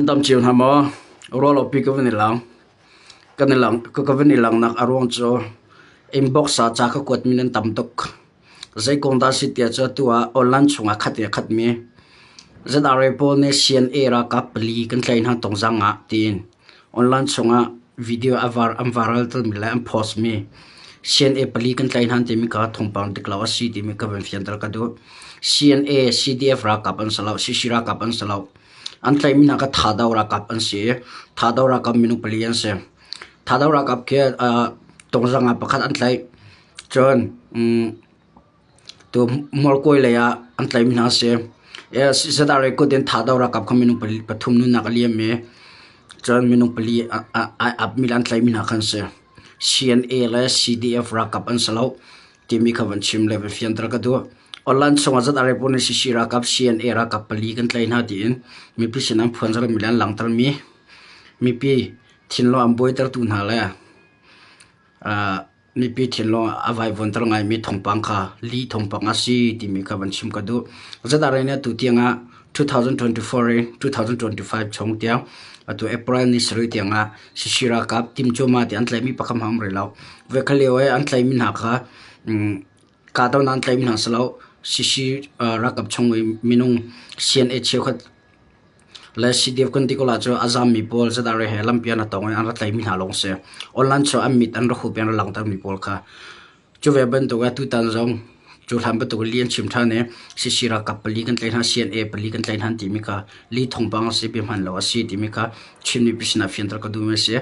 Dam cio hna maw? Ruahlopi ka van i lang. Kan i lang, ka van i langnak a ruang cu inbox ah ca ka kuatmi nan tam tuk. Zei kong dah si tiah cu atu ah online chungah khat in a khatmi ZRA pawl nih CNA ralkap pali kan tlaih hna tongzang ah tiin online chungah video a var, an viral mi le an post mi CNA pali kan tlaih hna timi kha thawngpang dik lo a si timi ka van fianter ka duh. CNA, CDF ralkap an si lo, CC ralkap an si lo. An tlaihmi hna kha Thado ralkap an si i Thado ralkap minung pali an si. Thado ralkap khi tungzang ah pakhat an tlaih. Cun tu Hmualkawi lei ah an tlaihmi hna a si. Sadar kut in Thado ralkap kha minung pathum nunnak a liam i cun minung pali ai apmi le an tlaihmi hna kha an si. CNA le CDF ralkap an si lo. timi kha van chim le van fianter ka duh. Online chungah zat are pun CC ralkap CNA ralkap pali kan tlai hna tiin mipi sin an phuan mi le an langhter mi mipi thinlung an buaitertu hna le mipi thinlung a vaivuanter ngaimi thawngpang kha li thawngpang a si timi kha van chim ka duh. Zat are nih atu tiangah 2024 in 2025 chung tiang atu April ni sarih tiangah CC ralkap timcuma ti an tlaihmi pakhat hmanh a um rih lo. Voikhat lio i an tlaihmi hna kha kahdohnak an tlaihmi hna si lo. CC ralkap chung i minung CNA cheukhat le CDF kan ti ko lai cu a zammi pawl ZRA he lampi an tong i an ra tlaihmi hna lawng si. Online cu an mit an ra hup i an ra langhtermi pawl kha. Cu ve bantuk ah tutan zong cu hlan bantuk in li an chim ṭhan i CC ralkap pali kan tlaih hna, CNA pali kan tlaih hna timi kha li thawngpang a si, bia hmaan lo a si timi kha Chin mipi sinah fianter ka duhmi a si.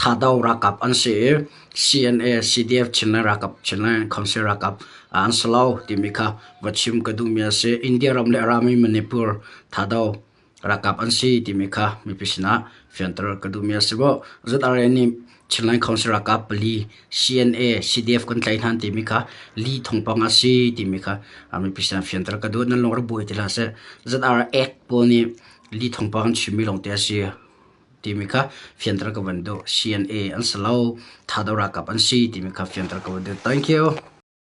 Thado ralkap an si i CNA, CDF Chinland ralkap, Chinland Council ralkap an si lo timi kha va chim ka duhmi a si. India ram le a rami Manipur Thado ralkap an si timi kha mipi sinah fianter ka duhmi a si. ZRA nih Chinland Council ralkap pali CNA, CDF kan tlaih hna timi kha li thawngpang a si timi kha mipi sinah fianter ka duh. Nan lung rak buai ti hlah seh. ZRA Act pawl nih li thawngpang an chimmi lawngte a si timi kha fianter ka van duh. CNA an si lo, Thado ralkap an si timi kha fianter ka van duh. Thank you.